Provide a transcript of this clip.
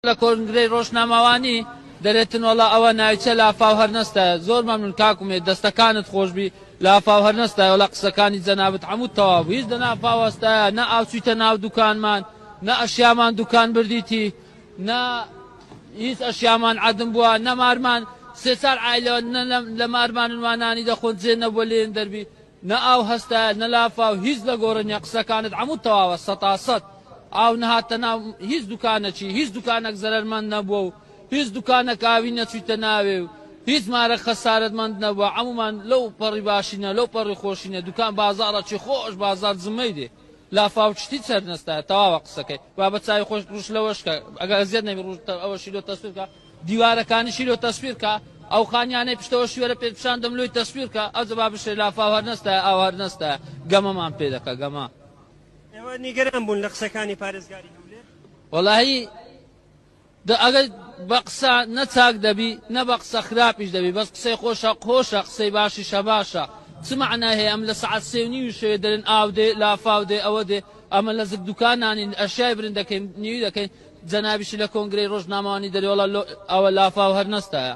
لە کۆنگرەی ڕۆژنامەوانی دەرێتن وەڵا ئەوە ناوی چە لافاو هەر نەستایە زۆر مەمنون کاک ئومێد دەستەکانت خۆشبی لافاو هەر نەستایە وەڵا قسەکانی جەنابت عەموو تەواو بوو هیچ لە لافاو هەستایە نە ئاو چویتە ناو دوکانمان نە ئەشیامان دوکان بردیتی نە هیچ ئەشیامان عەدم بووە نە مارمان سێ چار عایلە نە لە مارمانن وا نانی دەخۆن جێ نەبووە لێیان دەربی نە ئاو هەستایە نە لافاو هیچ لە گۆڕێ نیە قسەکانت عەموو تەواوە سەتا سەت ئاو نەهاتە ناو هیچ دوکانەکی هیچ دوکانەک زەرەرمەند نەبووە و هیچ دوکانەک ئاوی نەچویتە ناوێ و هیچ مارەک خەسارەتمەند نەبووە عەموومان لەو پەڕی باشینە لەو پەڕی خۆشینە دوکان بازاڕەکی خۆش بازاڕ جمەی دێ لافاو چتی چەر نەستایە تەواوە قسەکەی با بە چاوی خۆش ڕوش لەوەش کە ئەگەر ئەزیەت نەبی ڕوش ئەوەشی لۆ تەسویر کە دیوارەکانیشی لۆ تەسویر کە ئەو خانیانەی پشتەوەشی وەرە پێت پیشان دەم لۆی تەسویر کە ئەوجا با بشێ لافاو هەر نەستایە ئاو هەر نەستایە گەمەمان پێ دەکا گەمە. ئێوە نیگەران بوون لە قسەکانی پارێزگاری هەولێر؟ وەڵاهی دە ئەگەر بە قسە نە چاک دەبی نە بە قسە خراپیش دەبی بەس قسەی خۆشە خۆشە قسەی باشیشە باشە چ مەعنای هەیە ئەم لە سەعات سێ و نیوی شەوێ دەرێن ئاو دێ لافاو دێ ئەوە دێ ئەمە لە زگ دوکان نانین ئەشیای برن دەکەین نیوی دەکەین جەنابیشی لە کۆنگرەی ڕۆژنامەوانی دەرێ وەڵا لۆ ئەوە لافاو هەر نەستایە.